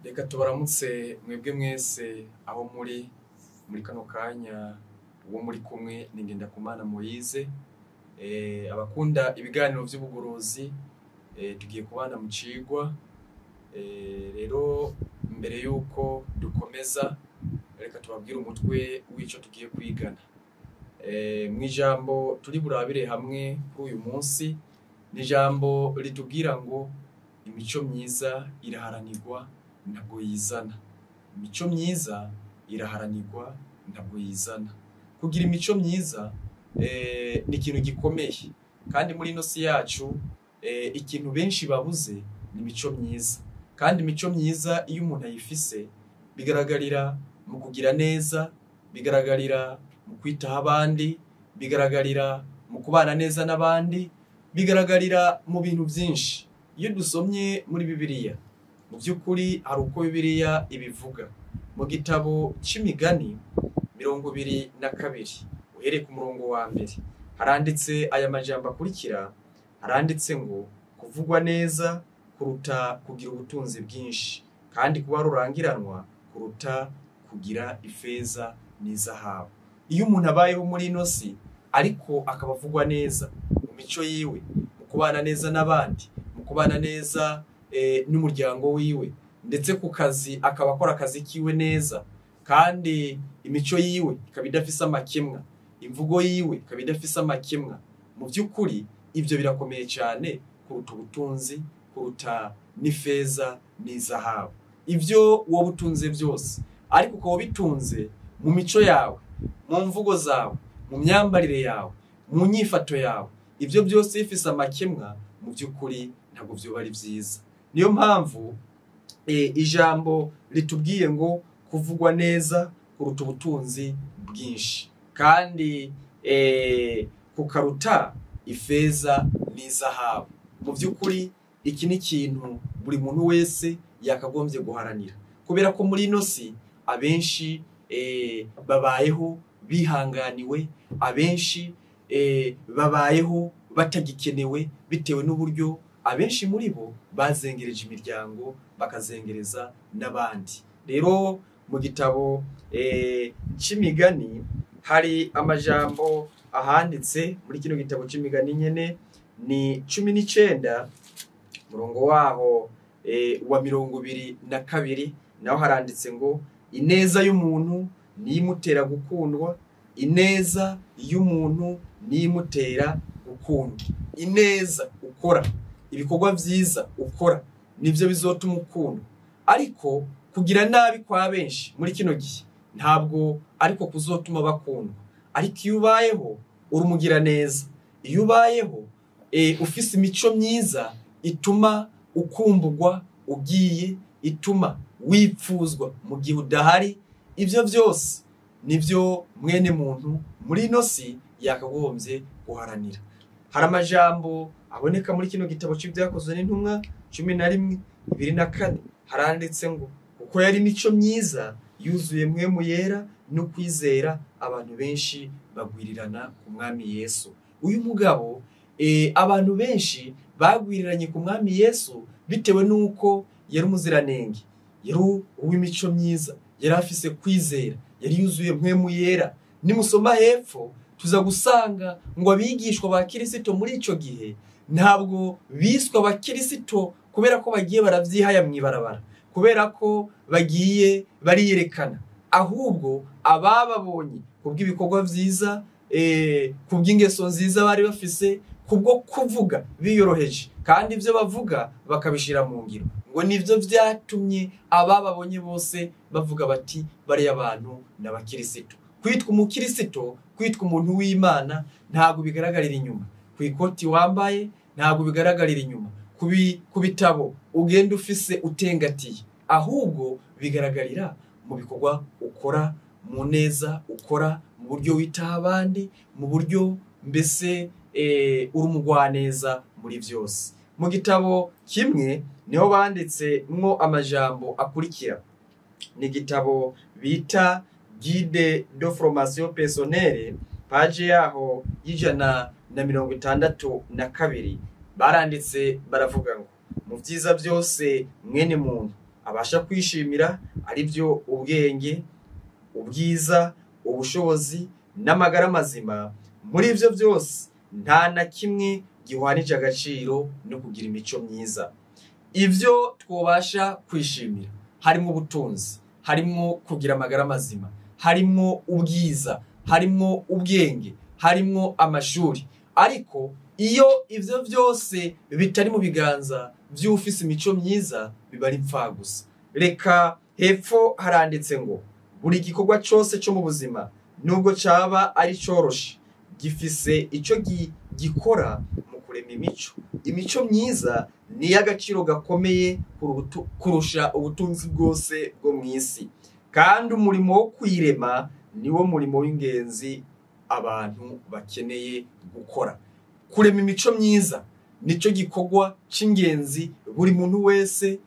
Reka tubaramutse mwebwe mwese aho muri kano kanya, uwo muri kumwe ni Ngendakumana Moise. Abakunda ibiganiro vy'ubugorozi, tugiye kubana mu cigwa. Rero mbere yuko dukomeza, reka tubabwire umutwe w'ico tugiye kwigana. Mw'ijambo turi burabire hamwe kuri uyu munsi ni ijambo ritubwira ngo imico myiza iraharanirwa ntabwo yizana. Imico myiza iraharanirwa ntabwo yizana. Kugira imico myiza ni ikintu gikomeye, kandi muri ino si yacu ikintu benshi babuze ni imico myiza. Kandi imico myiza iyo umuntu ayifise bigaragarira mu kugira neza, bigaragarira mu kwitaho abandi, bigaragarira mu kubana neza n'abandi, bigaragarira mu bintu byinshi. Iyo dusomye muri Bibiliya, mu by'ukuri hari uko Bibiliya ibivuga. Mu gitabo c'Imigani 22 uhereye ku murongo wa mbere, haranditse aya majambo akurikira. Haranditse ngo kuvugwa neza kuruta kugira ubutunzi bwinshi, kandi kuba rurangiranwa kuruta kugira ifeza n'izahabu. Iyo umuntu abayeho muri ino si ariko akaba avugwa neza mu mico yiwe, mu kubana neza n'abandi, mu kubana neza n'umuryango wiwe, ndetse ku kazi akaba akora akazi kiwe neza, kandi imico yiwe ikaba idafise amakemwa, imvugo yiwe ikaba idafise amakemwa, mu by'ukuri ibyo birakomeye cyane kuruta ubutunzi, kuruta n'ifeza n'izahabu. Ibyo wowe utunze byose, ariko ukaba ubitunze mu mico yawe, mu mvugo zawe, mu myambarire yawe, mu nyifato yawe, ibyo byose bifise amakemwa, mu by'ukuri ntabwo byoba ari byiza. Niyo mpamvu ijambo ritubwiye ngo kuvugwa neza kuruta ubutunzi bwinshi, kandi kukaruta ifeza n'izahabu. Mu by'ukuri iki ni ikintu buri muntu wese yakagombye guharanira, kubera ko muri ino si abenshi babayeho bihanganiwe, abenshi babayeho batagikenewe bitewe n'uburyo abenshi muri bo bazengereje imiryango, bakazengereza n'abandi. Rero mu gitabo c'Imigani hari amajambo ahanditse muri kino gitabo c'Imigani nyene, ni 19 murongo waho wa 22, naho haranditse ngo ineza y'umuntu niyimutera gukundwa, ineza y'umuntu niyimutera gukundwa. Ineza ukora, ibikorwa vyiza ukora, nivyo bizotuma ukundwa. Ariko kugira nabi kwa benshi muri kino gihe ntabwo ariko kuzotuma bakundwa. Ariko iyo ubayeho urumugira neza, iyo ubayeho ufise imico myiza ituma ukumbugwa ugiye, ituma wipfuzwa mu gihe udahari, ivyo vyose nivyo mwene muntu muri ino si yakagombye guharanira. Hari amajambo aboneka muri kino gitabo c'Ibyakozwe n'Intumwa 11 24, haranditse ngo kuko yari imico myiza yuzuye Mpwemu Yera no kwizera, abantu benshi bagwirirana ku Mwami Yesu. Uyu mugabo abantu benshi bagwiriranye ku Mwami Yesu bitewe nuko yari umuziranenge, yari uw'imico myiza, yari afise kwizera, yari yuzuye Mpwemu Yera. Nimusoma hepfo tuza gusanga ngo abigishwa ba Kirisito muri ico gihe ntabwo biswa abakirisito kubera ko bagiye baravyihaya mw'ibarabara, kubera ko bagiye bariyerekana, ahubwo abababonye kubw'ibikorwa vyiza, kubw'ingeso nziza bari bafise, kubwo kuvuga biyoroheje, kandi ivyo bavuga bakabishira mu ngiro, ngo nivyo vyatumye abababonye bose bavuga bati bariya bantu n'abakirisito. Kwitwa umukirisito, kwitwa umuntu w'Imana ntabwo bigaragarira inyuma ku ikoti wambaye, ntabwo bigaragarira inyuma ku bitabo ugenda ufise utengatiye, ahubwo bigaragarira mu bikorwa ukora, mu neza ukora, mu buryo witaho abandi, mu buryo mbese uri umugwaneza muri byose. Mu gitabo kimwe niho banditse mwo amajambo akurikira, ni igitabo bita Guide de formation personnelle, page yaho y'162, baranditse baravuga ngo mu byiza byose mwene muntu abasha kwishimira ari byo ubwenge, ubwiza, ubushobozi n'amagara mazima, muri ibyo byose nta na kimwe gihwanije agaciro no kugira imico myiza. Ibyo twobasha kwishimira harimo ubutunzi, harimo kugira amagara mazima, harimo ubwiza, harimo ubwenge, harimo amashuri, ariko iyo ivyo byose bitari mu biganza by'ufise imico myiza biba ari gusa. Reka hepfo haranditse ngo buri gikorwa cyose cyo mu buzima nubwo caba ari coroshe gifise ico gikora mu kurema imico. Imico myiza ni iy'agaciro gakomeye kurusha ubutunzi bwose bwo mu isi, kandi umurimo wo kuyirema niwo murimo w'ingenzi abantu bakeneye gukora. Kurema imico myiza nicyo gikorwa c'ingenzi buri muntu wese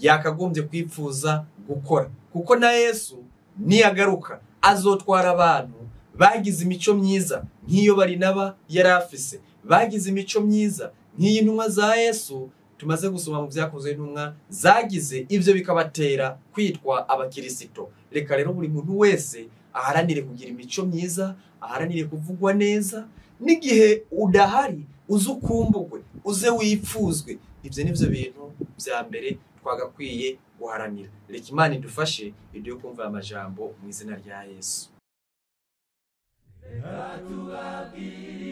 yakagombye kwipfuza gukora, kuko na Yesu niyagaruka azotwara abantu bagize imico myiza nk'iyo Barinaba yari afise, bagize imico myiza nk'iyi ntumwa za Yesu tumaze gusoma mu Byakozwe n'Intumwa zagize, ibyo bikabatera kwitwa abakirisito. Reka rero buri muntu wese aharanire kugira imico myiza, aharanire kuvugwa neza, n'igihe udahari uze ukumbugwe, uze wipfuzwe. Ibyo nivyo bintu bya mbere twagakwiye guharanira. Reka Imana idufashe iduhe kumva amajambo mu izina rya Yesu. Reka tubabwire